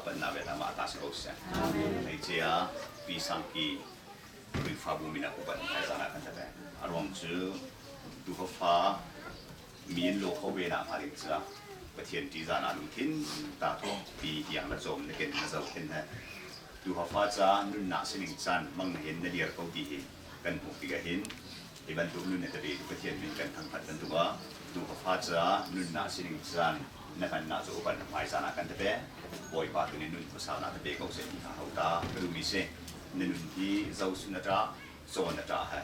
Upat ve mah ta si ko seh. Hleicia Pi Sangki Khrihfabu min ah upat hmaizah ah kan tete. A ruang cu tuhafa mi in lo kho ve nak hnga ding caah Pathian ṭihzah nak lungthin ta thawk pi tiang na cawm na ken na zohkhenh he tuhafa ca nunnak sining caan mang hin na dir ko ti hi kan hmuh tikah hin hi bantuk nun na tebe tu Pathian min kan thangṭhat bantuk ah tuhafa ca nunnak sining caan na hmannak cu upat na hmaizah ah kan te Bawipa tu nih nun khuasaunak te pe ko seh ti kha ho ta ka duhmi si. Na nun hi zohsun na ṭah, cawn na ṭah he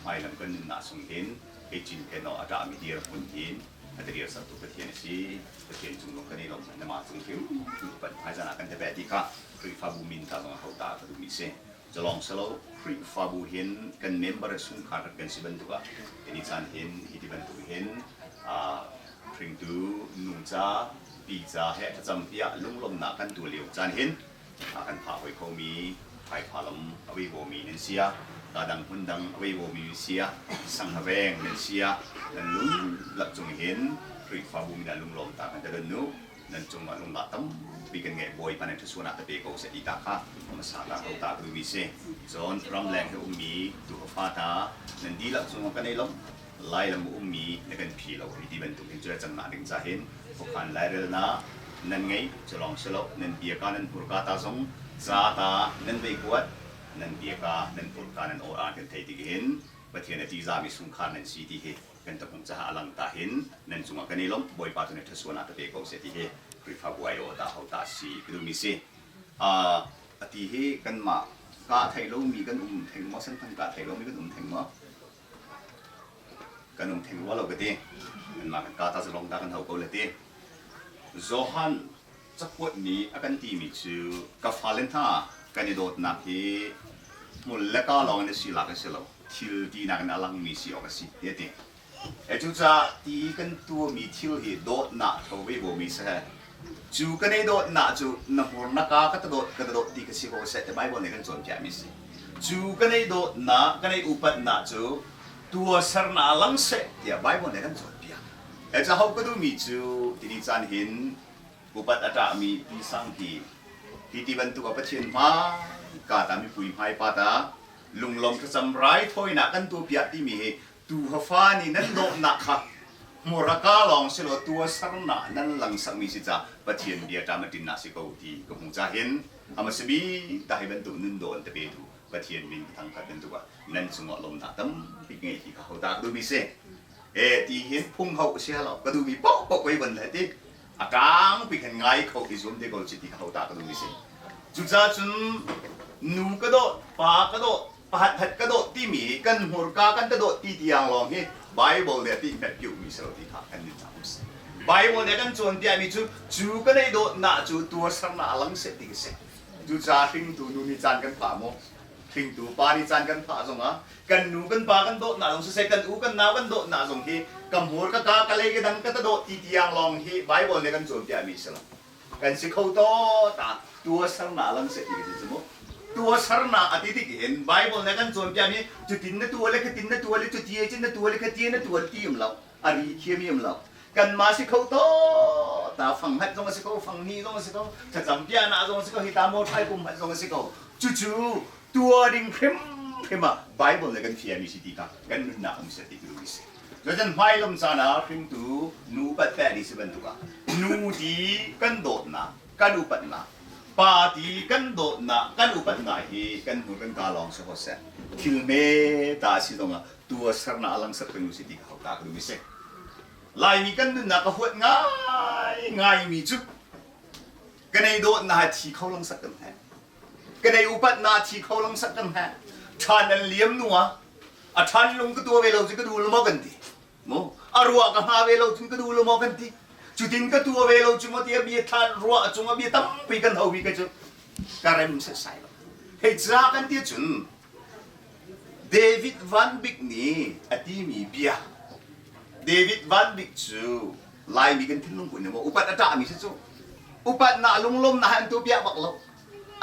hmailam kan nunnak chung hin hei cinken awk a ṭahmi dirhmun hin a te dirsertu Pathian a si. Pathian cung zong kan i lawm namah cung hrim upat hmaizah ah kan te pe ti kha Khrihfabu min ta zong ho ta ka duhmi si. Culawng silo Khrihfabu hin kan member chungkhar kan si bantuk ah tuni caan hin hi ti bantuk hin hringtu nu ca pi ca he thlacam tiah lunglawmnak kan tuah lio caan hin kan phah hoi khomi phaipha lam a veivomi nan sia kadang hmun dang a veivomi sia sanghaveng nan sia nan lung lak cung hin Khrihfabu min ah lunglawm ta kan ta don nu nan cungah lunglah tampi kan ngeih Bawipa nih thluachuahnak ka pe ko seh ti ta kha hmasa ta ko ta ka duhmi si. Cun ramleng he ummi tuufa hna nan dihlak cungah kan i lawmh. Lailam a ummi na kan phi lo hei ti bantuk hin cu cang nak ding ca hin khuakhan lairelnak nan ngei cu lawng si lo nan biaka nan hmurka ta zong ca ta nan vei kuat nan biaka nan hmurka nan aw kan thei tik hin Pathian a ṭihzahmi chungkhar nan si ti hi kan tapung caah a lang ta hin nan cungah kan i lawmh Bawipa cu na ṭhasuan ah ka pe ko seh ti hi Khrihfabu aiawh ta ho ta si ka duhmi si. A ti hi kanmah kaa thei lomi kan um theng maw Senthang kaa thei lomi kan um theng maw kan um theng rua lo ka ti kanmah kan kaa ta zalong ta kan hau ko le ti Johan cakuat nih a kan timi cu ka fale hna kan i dawtnak hi hmul le ka lawng in a si lak a si lo thil tinak in a langmi si awk a si ti a ti. E cucaah ti kan tuahmi thil hi dawtnak tho ve bomi si he cu kan i dawtnak cu na hmur na ka ka ta dawt ka ta dawt ti ka si ko seh ti Bible nih kan cawnpiakmi si. Cu kan i dawtnak kan i upatnak cu tuahsernak lang seh tiah Bible nih kan cawnpiak. E ca ho ka duhmi cu tini caan hin upat a ṭahmi ti sang hi hi ti bantuk a Pathian hmai ka ta mipui hmai pa ta lunglawm thlacam raithawinak kan tuahpiak timi hi tuufa nih nan dawtnak kha hmuraka lawng si law tuahsernak nan langsakmi si ca Pathian bia ṭam a ṭinnak si ko ti ka hmu ca hin amasibi ta hi bantuk nun dawh an te petu Pathian min ka thangṭhat bantuk ah nan cungah lawmnak tampi ngei ti kha hodah ka duhmi si e ti hin phung ho si halo ka duhmi paoh paoh koi van le ti a ṭangpi khan ngai kho i zuam te ko ci ti kha hodah ka duhmi si cucaah cun nu ka dawt pa ka dawt pahat hat ka dawt timi kan hmurka kan ta dawt ti tiang lawng hi Bible nih a ti hmet piuhmi si lo ti kha kan nin hna si Bible nih a kan cawnpiakmi cu cu kan ei dawtnak cu tuarsernak a lang seh ti ka si cucaah hringtu nu nih caan kan phah maw hringtu pa nih caan kan phah zongah kan nu kan pa kan dawtnak zong siseh kan u kan nau kan dawtnak zong hi ka hmur ka ka ka lei ka dang ka ta dawt ti tiang lawng hi Bible nih kan cawnpiakmi si lo kan si kho to ta tuahsernak lam seh ti ka si mu tuahsernak a ti tik hin Bible nih kan cawnpiakmi cutin na tuah le khatin na tuah le cuti cun na tuah le khati na tuah ti um lo a ri thiam um lo kanmah si kho to ta fang hat zong a si ko fang ni zong a si ko thlacam piahnak zong a si ko hi ta maw thai kum hat zong a si ko cucu tuah ding hrimhrim ah Bible nih kan fiami si ti kha kan nunnak um seh ti tu si Cun hmailum caan ah hringtu nu upat peh ding si bantuk ah nu ti kan dawtnak kan upatnak pa ti kan dawtnak kan upatnak hi kan hmur kan ka lawng si hoseh thil me ta si zong ah tuahsernak a langsak peng si ti ka hau ta ka duh mi si Laimi kan nunnak ka huat ngai ngaimi cu kan ei dawtnak hi thi kho langsak kan he kan ei upatnak thi kho langsak kan he ṭhan an liam nu ah a ṭhan lung ka tua ve lo cu ka duh lo maw kan ti mu a ruah ka hnga ve lo cun ka duh lo maw kan ti cutin ka tua ve lo cu maw tiah bia thlan ruah cung ah bia tampi kan ho bi ka cu ka rem setsai lo hei ca kan ti cun David Van Bik nih a timi bia David Van Bik cu Laimi kan thinlung kun maw upat a ṭahmi si cu upat na lunglawm na han tu bia bak lo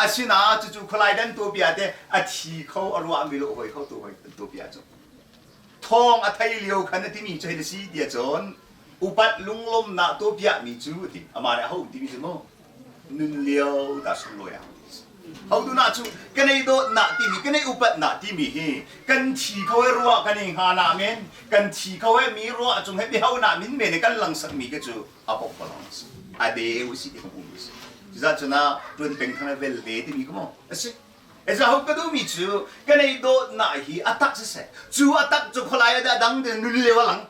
asina cucu khualai dan tu bia te a thi kho a ruah mi lo hoi kho tu hoi tu bia cu thawng a thei lio khan a timi cu hei si tia cun upat lunglawm na tu bia mi cu ti ama nih ho timi cu mu. Nun lio ta sunglawi ah. Hoduna cu kan ei dawtnak timi kan ei upatnak timi hi kan thi kho e ruah kan i hnga na men kan thi kho e mi ruah cung he biho na min men kan langsak mi ke cu a pok palong si a deu si ti ka hmu mi si cuza cuna tuan peng thang vel le timi ka mo asi e za ho ka du mi cu kan ei dawtnak hi atak si se cu atak cu kholai da dang de nun leo lang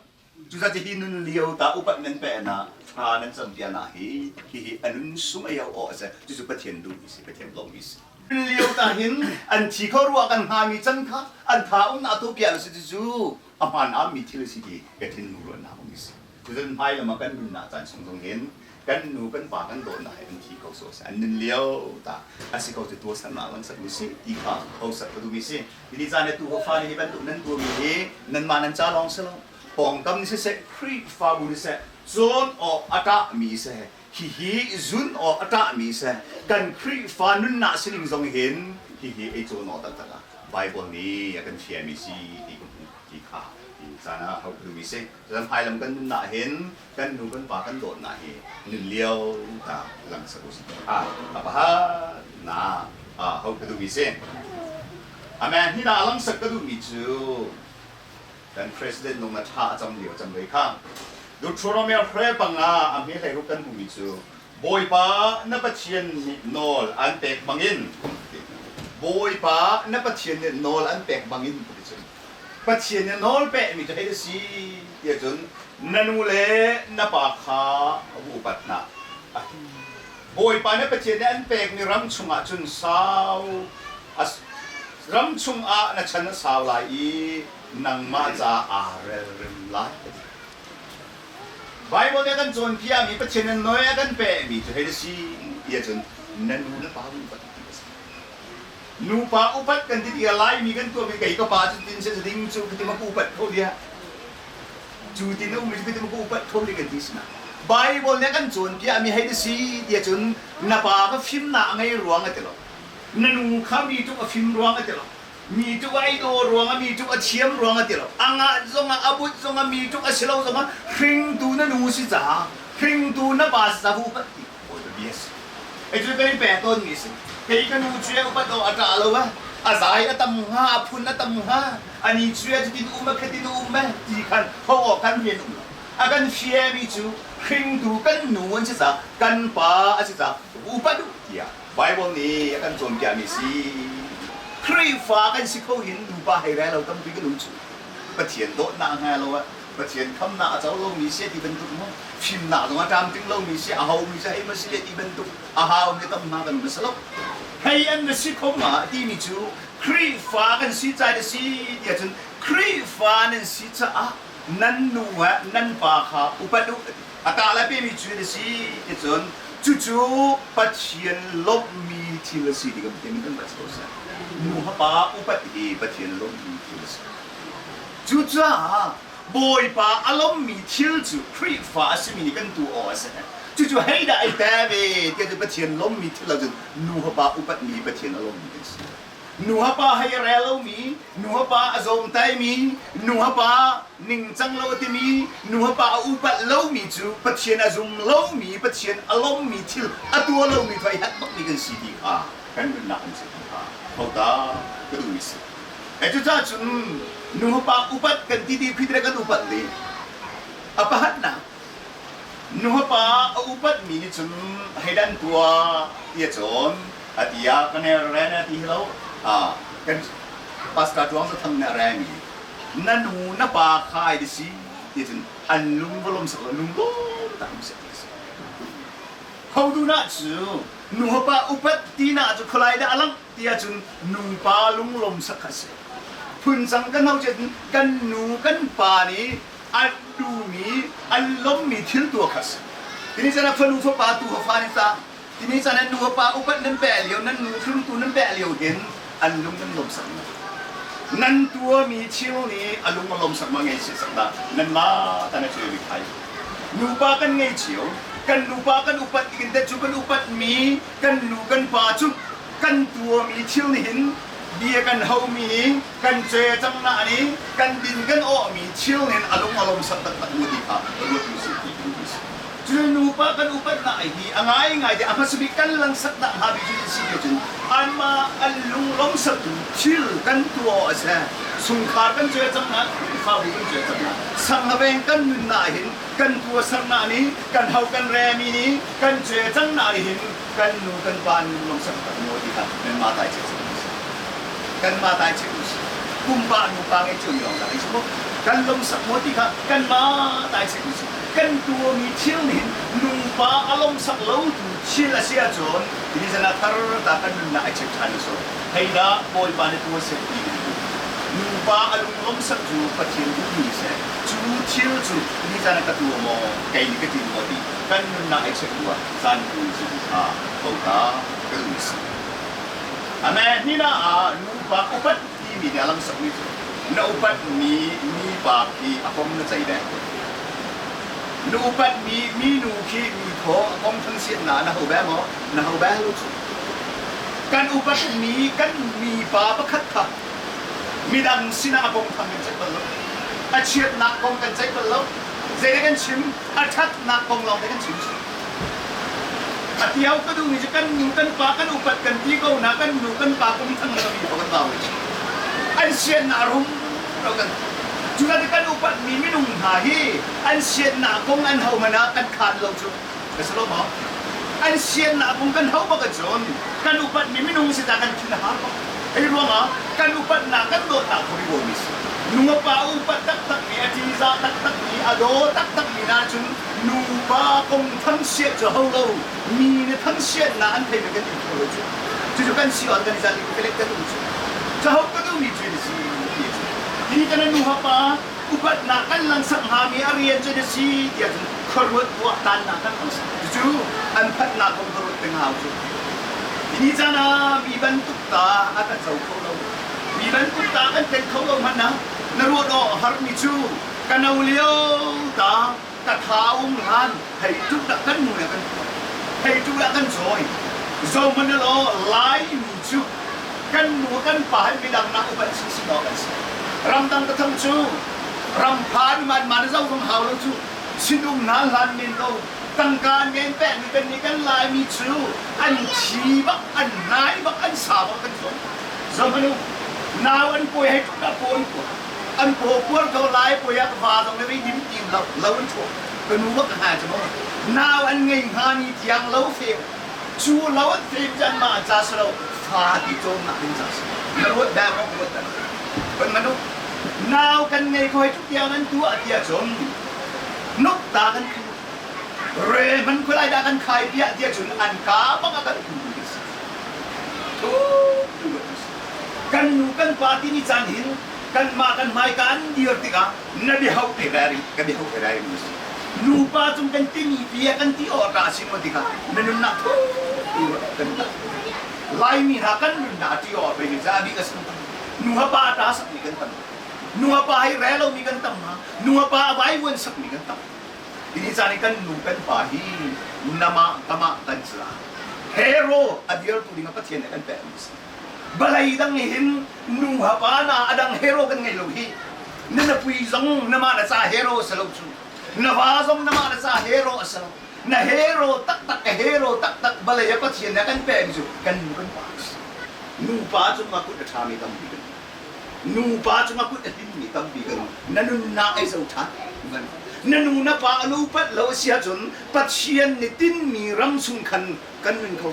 Cucaah hi nun lio ta upat nan pe na thla nan cam na hi hihi a nun sung ei aw a si. Cucu Pathian duh mi si, Pathian lawm mi si. Nun lio ta hin an thi kho ruah kan hnga mi can kha an tha um na tu piah si cucu a hmaan am mi thil si ti ka thin ruah na um si. Cucun hmai lam ah kan nun na caan chung zong hin kan nu kan pa kan dawt na he an thi ko so an nun lio ta a si ko cu tua san na lang sak mi si ti kha ho sak ka du mi si. Ni caan le tu fa nih hi bantuk nan tuahmi hi nanmah nan ca lawng si lo pawngkam nih siseh Khrihfabu nih seh cawn awk a ṭahmi seh hihi zun awk a ṭahmi seh kan Khrihfa nunnak sining zong hin hihi ei cawn awk taktak ah Bible nih a kan fialmi si ti ka hmuh ti kha hi caan ah hauh ka duhmi si. Cun hmailam kan nunnak hin kan nu kan pa kan dawtnak hi nun lio ta lang sak u sih a pahat na hauh ka duhmi si. Amen. Hi na langsak ka duhmi cu kan president nung na tha a cam lio cam ve kha. Deuteronomy hre panga a hme hlei ruk kan hmuhmi cu Bawipa na Pathian nih nawl an pek bangin Bawipa na Pathian nih nawl an pek bangin ti cun Pathian nih nawl pekmi cu hei si tiah cun na nu le na pa kha upat hna. Bawipa na Pathian nih an pekmi ram chungah cun sau ram chungah na chan a sau lai i nangmah ca aa relrem lai a ti. Baibal nih a kan cawnpiakmi Pathian nih nawl a kan pekmi cu hei na si ti ahcun na nu na pa upat ti a si. Nupa upat kan ti tikah Laimi kan tuahmi kei ka pa cu tin se ding cu ka ti ma ka upat kho dia. Cu tin a ummi cu ka ti ma ka upat kho dia kan ti si na. Baibal nih a kan cawnpiakmi hei na si ti ahcun na pa ka fimnak a ngei ruang a ti lo. Na nu kha mi tuk a fim ruang a ti lo. Mi tuk a i daw ruang ah mi tuk a thiam ruang a ti lo. A ngah zong ah a but zong ah mi tuk a si lo zong ah hringtu na nu si caah hringtu na pa si caah upat ti Bawipa bia si. Ei cu kan i pek tawn mi si. Kei ka nu cu upat awk a ṭah lo a. A zai a tam hnga, a phun a tam hnga, ani cu cutin um a khatin um e ti khan ho awk kan rian um lo. A kan fiami cu hringtu kan nu an si caah kan pa a si caah upat u tiah Bible nih a kan cawnpiakmi si. Khrihfa kan si kho hin nupa hei rel lo tampi kan um cu. Pathian dawtnak hnga lo ah Pathian khamnak a co lomi si ti bantuk mu fimnak zong a tlamtling lomi si a homi si hei ma si le ti bantuk a haumi tam hna kan um a si lo. Hei an na si kho ma timi cu Khrihfa kan si ca na si ti ahcun Khrihfa nan si caah nan nu ah nan pa kha upat u a ta le pemi cu na si ti cun cucu Pathian lawmhmi thil a si ti kan timi kan bat ko seh nu pa upat hi Pathian lawmhmi thil a si cucaah Bawipa a lawmmi thil cu Khrihfa a simi nih kan tu awk a si cucu hei dah ai te ve tiah cu Pathian lawmmi thil ahcun nu pa upatmi Pathian a lawmmi kan si Nuhapa hei a rel lomi, nuhapa a zawmtaimi, nuhapa ningcang lo a timi, nuhapa a upat lomi cu Pathian a zum lomi, Pathian a lawmmi thil a tuah lomi cu ai hat bakmi kan si ti kha kan nunnak kan si ti kha hota ka duhmi si. E cucaah cun nuhapa upat kan ti ti khi kan upat le a pahatnak nuhapa a upatmi nih cun hei dan tuah ti a cawn a ti ah kan re na ti hi lo kan pastor tuang za thang na re mi na nu na pa kha ai di si ti cun an lung va lom sak lo lung lom tak um sak ti si ho du na cu nu pa upat ti na cu kholai dah alang ti ahcun nu pa lung lom sak kha si phun cang kan ho cun kan nu kan pa nih an duhmi an lommi thil tuah kha si tini chan ah fanu fapa tu fa ni ta Timi caan nan nu pa upat nan peh lio, nan nu hringtu nan peh lio hin an lung nan lawm sak ma. Nan tuahmi thil nih a lung a lawm sak ma ngei si sak dah nan mah tan a cuai bik hai. Nupa kan ngei cio, kan nupa kan upat in te cu kan upat mi kan nu kan pa cu kan tuahmi thil nih hin bia kan homi kan ce cang na nih kan din kan awhmi thil nih a lung a lawm sak taktak mu ti kha ruat u sih ti kan si. Cu nupa kan upatnak hi a ngaingai te a hmasabik kan langsaknak hnga bik cu si ti cun anmah an lunglawmsaktu thil kan tuah a si. Chungkhar kan cuai cang na, Khrihfabu kan cuai cang na. Sanghaveng kan nunnak hin kan tuahsernak nih kan ho kan remi nih kan cuai cang na nih hin kan nu kan pa an lunglawmsak tak maw ti kha nanmah tai check si. Kanmah tai check si. Pumpak nupa ngei cio mi lawng dah si maw? Kan lungsak maw ti kha kanmah tai check si. Kan tuahmi thil nih nupa a lungsak lo tu thil a si ahcun hi zan ah thar ta kan nunnak ai check ṭhan so. Hei dah Bawipa nih tuah seh ti kan duh. Nupa a lunglawmsak cu Pathian duhmi seh. Cu thil cu ni zan ah ka tuah maw, kei nih ka ti maw ti kan nunnak ai check tu ah caan tu si kha ko ta ka duh si. Amen. Hi na ah nupa upat timi nih a lamsakmi cu na upatmi mipa khi a kong na cei deng. Na upatmi minu khi mi thaw a kong thangsiatnak na ho bel maw? Na ho bel lo cu. Kan upatmi kan mipa pakhat kha midang sinah a kong thang kan ceih bal lo. A chiatnak kong kan ceih bal lo. Zei kan chim? A ṭhatnak kong lawng te kan chim. A tiau ka duhmi cu kan nu kan pa kan upat kan ti ko na kan nu kan pa kum thang na mi kan ba an siannak rum ro kan cu kan upat mi minung hna hi an siannak kong an ho mana kan khan lo cu ka si lo maw an siannak kong kan ho bak cun kan upat mi minung si ta kan thin a har bak hei ruangah kan upatnak kan dawtnak kho ri mi si nupa upat taktak mi a ṭihzah taktak mi a daw taktak mi na cun nupa kong thangsiat cu ho lo mi na thangsiatnak an thei kan in kho lo cu cucu kan si on kan i zal i pelek kan um cu caho ka duhmi cu na si ti cu hi kan nu hapa upatnak kan langsak hnga mi a rian cu na si tiah cun khuaruat tuah tannak kan langsak cucu an phatnak kong ka ruat peng hau cu ni caan ah mi bantuk ta a kan co kho lo mi bantuk ta kan ken kho lo hmanh ah na ruat awk har mi cu ka no lio ta ka tha um hlan hei tuk dah kan nu le kan hei tuk dah kan cawi zo man law lai mi cu kan nu kan pa hi midang nak upat si si dawh kan si ramdang ka thang cu ram phan man man zo zong hau lo cu sinum na hlan men lo tangka an ngen pek mi kan ni kan lai mi cu an thi bak an nai bak an sa bak kan zo zo manu nau an poi hei tuk dah pawn ko an paw puar ko lai poi ah va zong le dim tim lo lo an chuak ka nu bak ha chu mo nau an ngei hnga ni tiang lo fe cu lo an fem chan ma cha slo fa ti chom nak ding cha na ruat da ko ruat da kan manu nau kan ngei ko hei tuk tiang an tu a tia chom nuk ta kan khu re man khulai da kan khai pia tia chun an ka bang a kan khu thu Kan nu kan pa timi caan hin kanmah kan hmaika an dir tikah na biahauh te rai ka biahauh te rai mu si. Nupa cung kan timi bia kan ti awk a si maw tikah na nunnak thu kan ta. Laimi hna kan nunnak ti awk pe ni za bi ka sam tam. Nu ha pa ta sak mi kan tam. Nu ha pa hi re lo mi kan tam ma. Nu ha pa a vai vuan sak mi kan tam. Ini caan i kan nu kan pa hi nama tama kan sila. Hero a dirtu ding a Pathian nih kan pek mi si. Balei dang hin nu ha pa na adang hero kan ngei lo hi. Na na pui zong na ma na ca hero a si lo cu. Na va zong na ma na ca hero a si lo. Na hero taktak ka hero taktak balei a Pathian nih a kan pek mi cu kan nu kan pa a si. Nupa cungah kut a ṭhami tampi kan Nupa cungah kut a hlimmi tampi kan um. Na nunnak ei zo ṭhan. Na nu na pa an upat lo a si ahcun Pathian nih tinmi ram chung khan kan nun kho.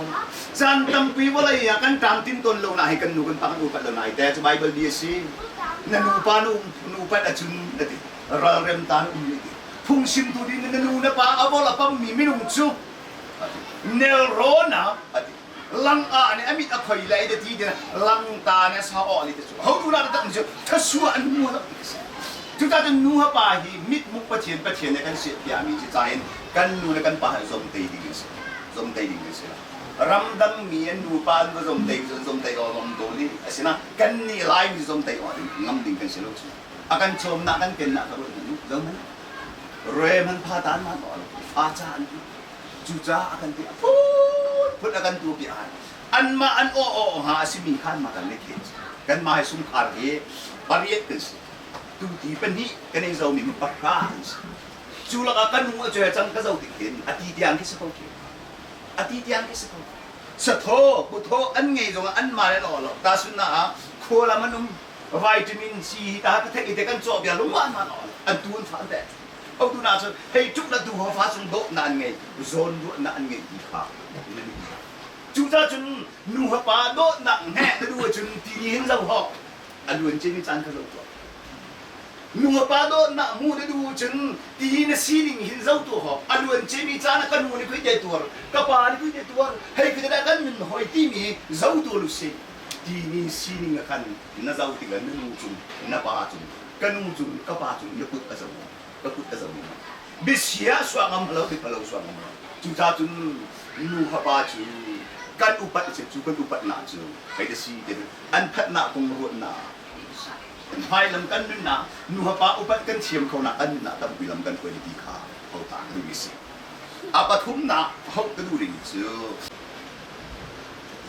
Caan tampi vawlei ah kan ṭam tin tawn lo na hi kan nu kan pa kan upat lo na hi te cu Bible bia a si. Na nupa na um nu upat ahcun na ti ralrem ta na um ni ti. Phungchimtu ding na nu na pa a vol a pammi minung cu nelrawn ah a ti. Lang ah nih a mit a khoi lai da ti din lang ta nih a sa aw li te cu ho tu na tak cu thasua an mu la cu ta cun nu ha pa hi mit muk pathian pathian ne kan si pia mi ci cain kan nu le kan pa hi zom te ding si zom te ding si ramdang mi an nu pa an va zom te zom zom te aw ngam do li asina kan ni lai mi zom te aw ding ngam ding kan si lo chu a kan chom na kan ken na ka ru nu zom man re man pha tan ma to fa cha an Cucaah a kan ti a phunphun a kan tuahpi ai. Anmah an aw aw hnga a simi kha anmah kan le khen. Kanmah hi sungkhar hi pariat kan si. Tuti pahnih kan i zomi mi pahra kan si. Cu lakah ka nu a cuai cang ka zoh tik hin a ti tiang khi si ko khi. A ti tiang khi si ko. Sathaw, kuthaw an ngei zongah anmah le an aw lo. Tahchunhnak ah khualam an um vitamin C hi ta ka theih i te kan cawh bia lungmah an aw an tu an fa an te. Hotu na cun hei tuk na tu ho fa cung dawtnak an ngei, zawn ruahnak an ngei ti kha nan Cucaah cun nu ha pa dawtnak hne na duh ahcun ti ni hin zoh hawk a luan ciami caan kha zoh tuah. Nu ha pa dawtnak hmuh na duh ahcun ti na sining hin zoh tuah hawk a luan ciami caan ah ka nu nih khuite tuar, ka pa nih khuite tuar, hei khuite dah kan nun hoi timi zoh tuah lu sih. Ti ni sining ah khan na zoh tikah na nu cung, na pa cung, ka nu cung, ka pa cung na kut a zo ka kut a zo Bisia suah ngam lo, biphalo suah ngam lo. Cucaah cun nu hapa cu kan upat cu kan upatnak cu hei ta si ti an phatnak kong ruahnak hmailam kan nunnak nu hapa upat kan thiam kho nak kan nunnak tampi lam kan hruai ti kha ho ta ka duh si. A pathumnak ho ka duh ding cu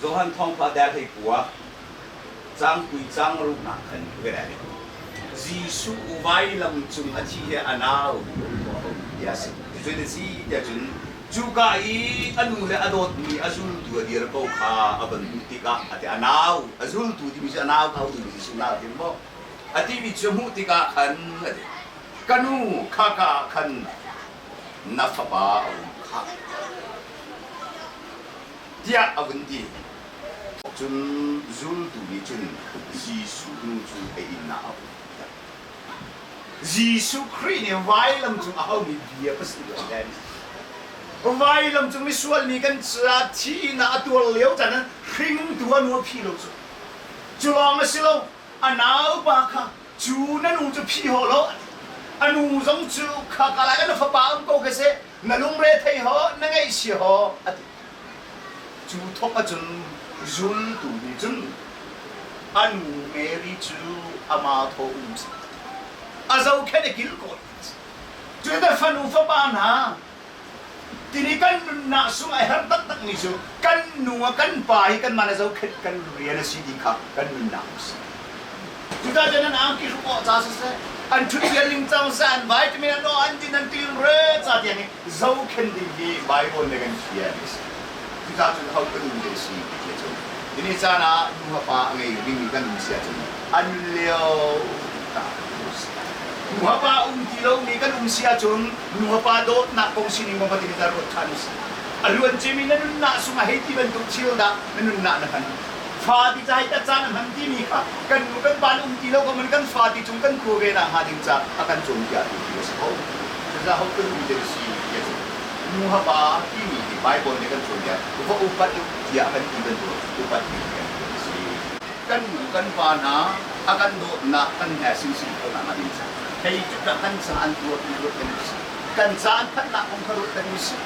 Johan thawngpha dal hei pua cangpui cang ruhnak khan ka Jesuh vailam cung a thi he a nau tiah si. Cucu na si tiah cun cuka i a nu le a dawtmi a zultu a dir ko kha a van hmuh tikah a ti a nau a zultu timi cu a nau kha timi Jesuh nau ti maw a timi cu hmuh tikah khan a ti ka nu khaka ah khan na fapa a um kha tiah a vun ti. Cun zultu nih cun Jesuh nu cu a inn ah a um. Jesuh Khrih nih vailam cung a homi bia ka si lo then. Vailam cung misual mi kan ca thihnak a tuar lio caan ah hringtu a nu a phi lo cu. Cu lawng a si lo, a naupa kha cu na nu cu phi haw lo a nu zong cu kha ka lai na fapa um ko kha seh na lungre thei haw na ngaihsia haw a ti. Cu thawk ahcun zultu nih cun a nu Mary cu ama thaw um si. A zohkhenh i kilkawi. Cu te fanu fapa hna tini kan nunnak sung a herh taktakmi cu kan nu a kan pa hi kanmah le zohkhenh kan rian a si ti kha kan nunnak a si. Cucaah cun an angki hruk awh ca siseh, an ṭhutbial ningcang seh, an vitamin an aw an din an tin re ca tiang i zohkhenh ding hi Bible nih kan fial a si. Cucaah cun ho kan um te si ti khi cu. Tuni caan ah nu pa a ngei dingmi kan um si ahcun an lio ta nu pa um ti lomi kan um si ahcun nu pa dawtnak kong sining kong kha ta ruat ṭhan usih. A luan cimi na nunnak sung ah hei ti bantuk thil dah na nunnak na hman. Fa ti ca hi ta caan a hman timi kha kan nu kan pa nih um ti lo ko man kan fa ti cung kan khua ve nak hnga ding ca a kan cawnpiak tu ti a si ko. Cucaah ho kan um te si ti a si. Nu ha pa timi hi Bible nih kan cawnpiak va upat u tiah kan ti bantuk upat ding kan si. Kan nu kan pa hna a kan dawtnak kan he sinsin kho nak hnga ding ca hei cu kan ca an tuar ti ruat kan si. Kan ca an phanhnak kong kha ruat kan si.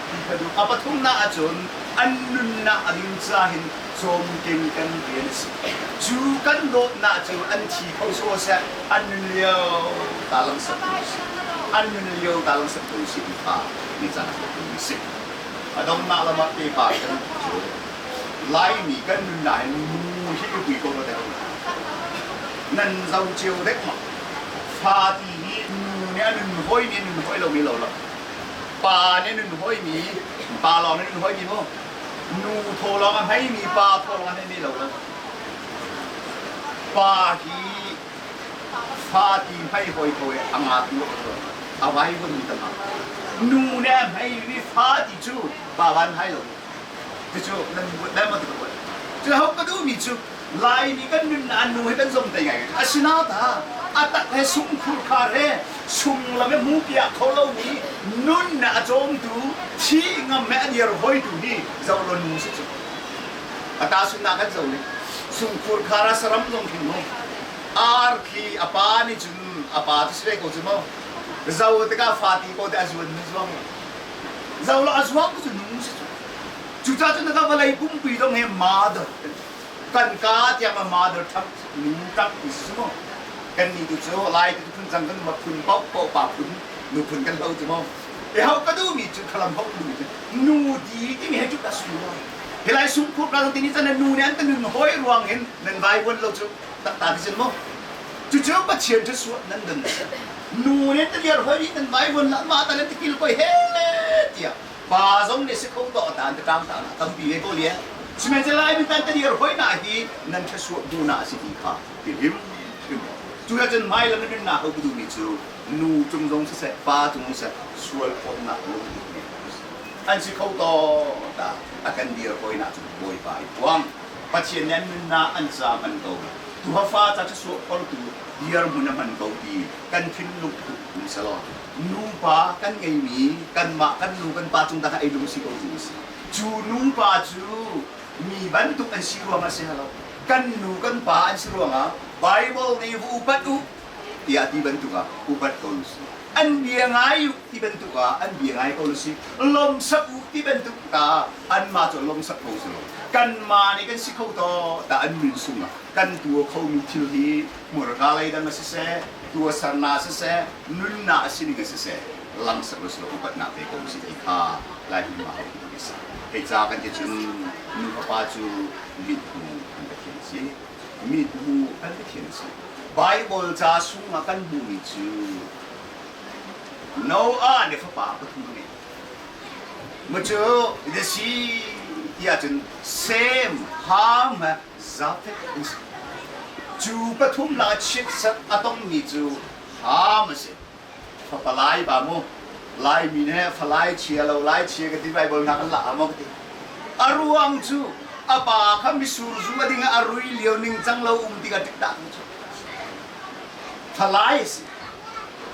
Ti kha duh. A pathumnak ahcun an nunnak a ding ca hin cawmken kan rian a si. Cu kan dawtnak cu an thi kho sawh seh, an nun lio ta langsak tu si. An nun lio ta langsak tu si ti kha ni caan ah tu si. A donghnak lam ah pepa kan cu Laimi kan nunnak hin nu hi pui ko na nan zo cio dek ma fa ti hi nu nih a nun hoi mi nun hoi lo mi lo lo pa nih nun hoi mi pa lawng nih nun hoi mi mu nu thaw lawng a hmei mi pa thaw lawng a hmei mi lo lo pa hi fa ti hmei hoi ko i a nga tu a vai vun mi tam nu nih a hmei mi fa ti cu pa van hai lo cucu nan nan ma ti ko cu ho ka duh mi cu Laimi kan nun an nu he kan zong te ngai asinata a tak he sungkhur khar he sung lam he hmu piah kho lomi nun na a cawmtu thi ngam he a dir hoitu hi zo lo nu si cu ata sunna kan zo ni sungkhur khar a saram zong khin mu ar khi a pa nih cun a pa tu si ve ko cu mo zo tikah fa ti ko te a zuan nu zuang zo lo a zuang cu nu si cu cucaah cun ka vawlei pumpi zong he mother kan ka tiang a mother tongue nu tongue ti si mu kan ni tu cu lai tu phun cang kan ma phun paoh paoh pa phun nu phun kan lo cu mu e ho ka duh mi cu khalam ho duh mi cu nu di ti mi he cu ta su lo hi lai sung khur ka ti ni chan nu ne an ta nun hoi ruang hin nan vai buan lo cu tak ta ti sin mu cu cu pathian cu suat nan dun. Nu nih taliar hoi nih nan vaivuan lah mah ta nan tikil koi he tiah pa zong nih si kho to ta an tang ta tampi ve ko lia. Sihmanhsehlaw lai mi tan taliar hoi na hi nan thasuah bu na si ti kha ti hrim hrim. Cu cun hmai lam na na ho bu mi cu nu cung zong siseh pa cung siseh sual phawtnak lungput ngei an si kho to ta a kan dir hoi na cu Bawipa i puang. Pathian nih an nunnak an ca hman ko. Tuhafa ca thasuah phortu dirhmun a hman ko ti kan thinlung put um selaw nupa kan ngeimi kanmah kan nu kan pa cung dah ei lung si ko cu si. Cu nupa cu mi bantuk an si ruangah si lo. Kan nu kan pa an si ruangah Bible nih va upat u tiah ti bantuk ah upat ko lu si. An bia ngai u ti bantuk ah an bia ngai ko lu si. Lawmsak u ti bantuk ta anmah cu lawmsak ko si lo. Kanmah nih kan si kho to ta an nun sungah kan tua khomi thil hi hmurka lei dang a siseh, tuasarnak siseh, nunnak a sining a siseh, langsak lu si lo upatnak pe ko si ti kha Lai hmun ma hau ti si. Hei ca kan ti cun nu pa cu mit hmu an Pathian si. Mit hmu kan Pathian si. Bible ca sungah kan hmuhmi cu Noah nih fapa pathum a ngei. Macu the si ti ahcun Sem, Ham he Jafeth an si. Cu pathum lakah chiatserh a tongmi cu Ham a si. Fapa lai ba mu. Laimi nih falai chia lo lai chia ka ti Bible hna kan la maw ka ti. A ruang cu a pa kha misur zu a ding ah a rui lio ningcang lo um tikah tiktak cu. Falai a si.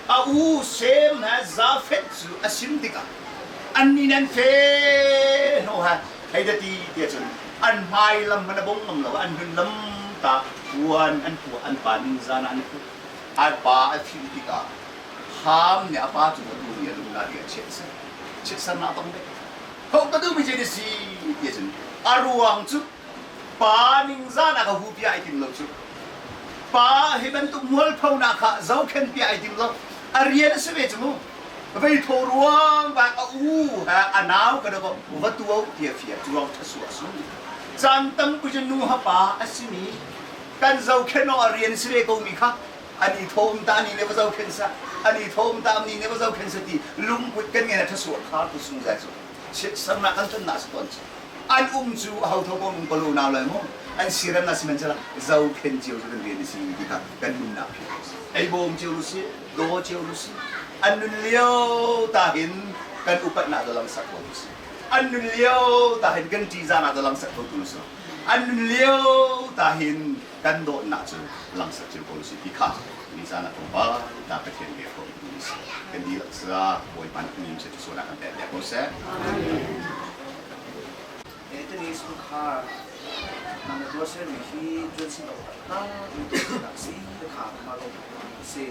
A u Sem he Jafeth cu a sim tikah annih nih an fe hno ha hei da ti tiah cun an hmai lam hmanh a bong ngam lo an hnun lam ta puan an puah an pa ningzan ah an put an pa a thih tikah Ham nih a pa cu a tu nih a lung na ti a chiatser chiatsernak tong ve ho ka duhmi cu si tiah cun a ruang cu pa ningzan ah ka hu pia ai tim lo cu pa hi bantuk mualphonak kha zohkhen pia ai tim lo a rian a si ve cu mu vei tho ruang bak a u ha a nau ka dako va tuo tia fia chuang thasu a su caan tampi cu nu ha pa a simi kan zohkhen awk a rian si ve ko mi kha ani thom ta ni ne va zohkhen sa ani thom ta ni ne va zohkhen sa ti lungput kan ngen a thasu khar tu sung zai cu sarnak kan ton na si ton cu an um cu a ho tho ko um ko nau lai mu an siram na sihmanhsehlaw zohkhen cio cu kan rian si ti kha kan nunnak phi ei bawm cio lu si do cio lu si an nun lio ta hin kan upatnak da lang sak ko si an nun lio ta hin kan ṭihzahnak da lang sak ko tu si an nun lio ta hin kan dawtnak cu langsak cio ko si ti kha ni caan ah tlawmpal ta Pathian bia ko ni si kan dihlak sa Bawipa nih nim se sual kan pek ko seh. Tani sungkhar nang na tuar ser mi hi tuan sin ok tak mi tu nak si kha ma lo si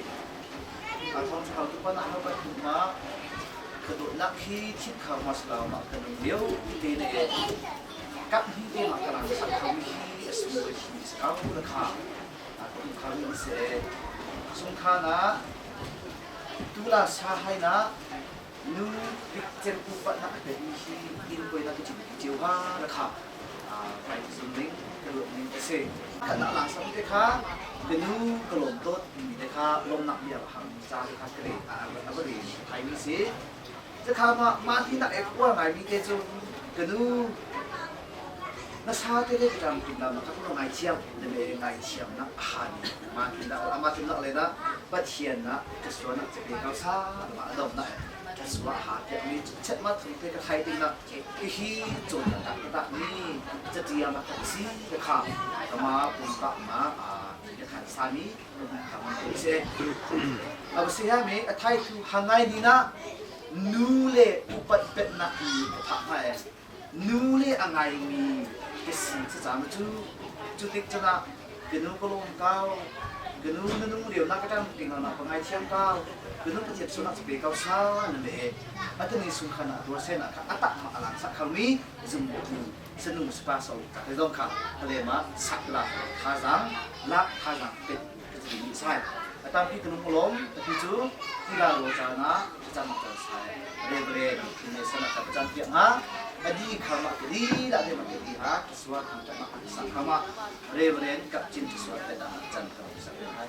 a thong chau tu pa na ha pa tu ma ka do nak khi thit kha ma sla ma kan lio te ne kap hi te ma ka lang sak kho mi hi a sung hi kau na kha a kum kha mi se sung kha na tula sa hai na nu bik cem upat na pe mi hi in koi na ki chiu ha na kha mai zum ning ka luat ning a si kha na lang sam te kha ka nu ka lom tot mi te kha lom nak bia hang cha te kha kre a a ri thai mi si te kha ma ma thi nak ek uar ngai mi te chu ka nu Na sate le ka ṭam tuk na ka tuk ngaithiam na le ngaithiam nak a ha ni ma tin dak ama tin lak le na Pathian na ka suan nak che pe kau sa ma adom na ka sua ha te mi chet ma thung te ka khai ting na hi chon na tak tak ni chatia ma ka si ka kha kama pum ka ma a ka khan sa mi ka ma ko se abasi ha mi a thai thu hangai ni na nu le upat pet nak ni ka phak ma e Nu le a ngaimi ka si cacam cu cu tik cun ah ka nu ka lawm kau, ka nu na nung lio na ka ṭang ping na ka ngaithiam kau, ka nu Pathian sunak cu pe kau sa na le atani sung khan ah tuar sen ah kha atak ma alang sak kho mi zumtu sanu spa so ka te zong kha hale ma sak la thazang lak thazang pet ka ti mi sai atampi ka lung lom ati cu tila ro cana cam kan sai reverend ne sana ka cam piak nga adi khama ke di la de ma ke di ha suat ang ta ma sa khama reverend kap chin suat te da chan ka sa hai.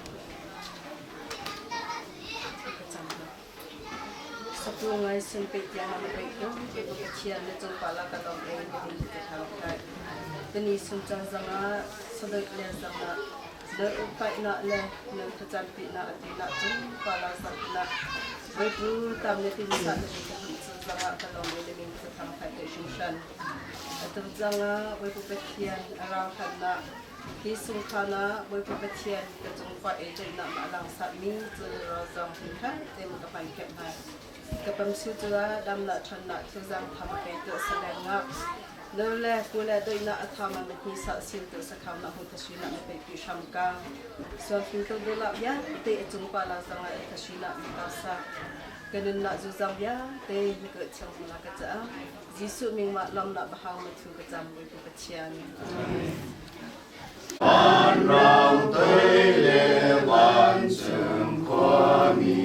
Satu ngai sun pe tiang na pe ko ke ko Pathian na cung pala ka lom e na din ka thang thai. Tani sun cang zanga sadoi le zanga na upai na le na thacam pi na ati na cung pala sak na voi pu tam le tin sa na ka chu zanga ka lom e na min ka thang thai te shing shan. Atu zanga voi pu Pathian arau khan na Hi sungkhan ah Bawipa Pathian ka cung fah e ceihnak na lang mi cu ro zong hin kha te ma ka pan khep hai. Ka pam su cu ah dam la than na thu zang tham pe tu saleng nga. No le ku le doi na atha ma ma hi sa sil tu sakham na hu thashi na ma pe pi sham ka. Sual fin to do la bia te chung pa la zang la thashi na mi ta sa. Kanun na zu zang bia te ni ka chang la ka cha. Jesuh min ma lam na bahang ma thu ka cham Bawipa Pathian. Vanrang tei le vancung khuami,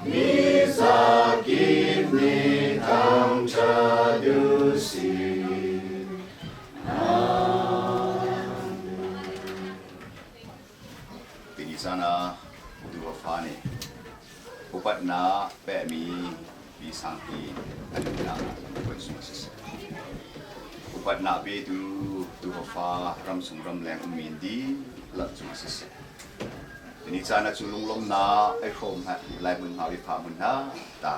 mi zakip nih thangṭhat u sih. Tini caan ah tu fa nih upatnak pekmi mi sangpi an umnak puan sung siseh. Upatnak petu tufa ramchung ramleng ummi dihlak cung siseh. Tini caan ah cu lunglawmnak ai hrawm hna lai hmun hna i fa hmun hna ta.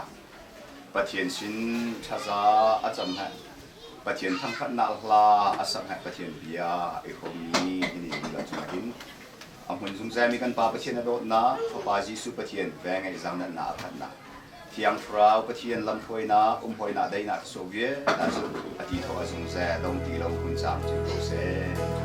Pathian sin thaza a cam hna. Pathian thangthatnak hla a sak hna Pathian bia ai hrawmmi ini dihlak cung hin A hmun zungzalmi kan Pa Pathian a dawtnak, Fapa Jesuh Pathian vengeih zaangnatnak a khatnak, Thiang Thlarau Pathian lamhruainak, umhawinak, daihnak Soviet ah cu a ti thawh a zungzal dong ti lo hmun caam cim ko seh.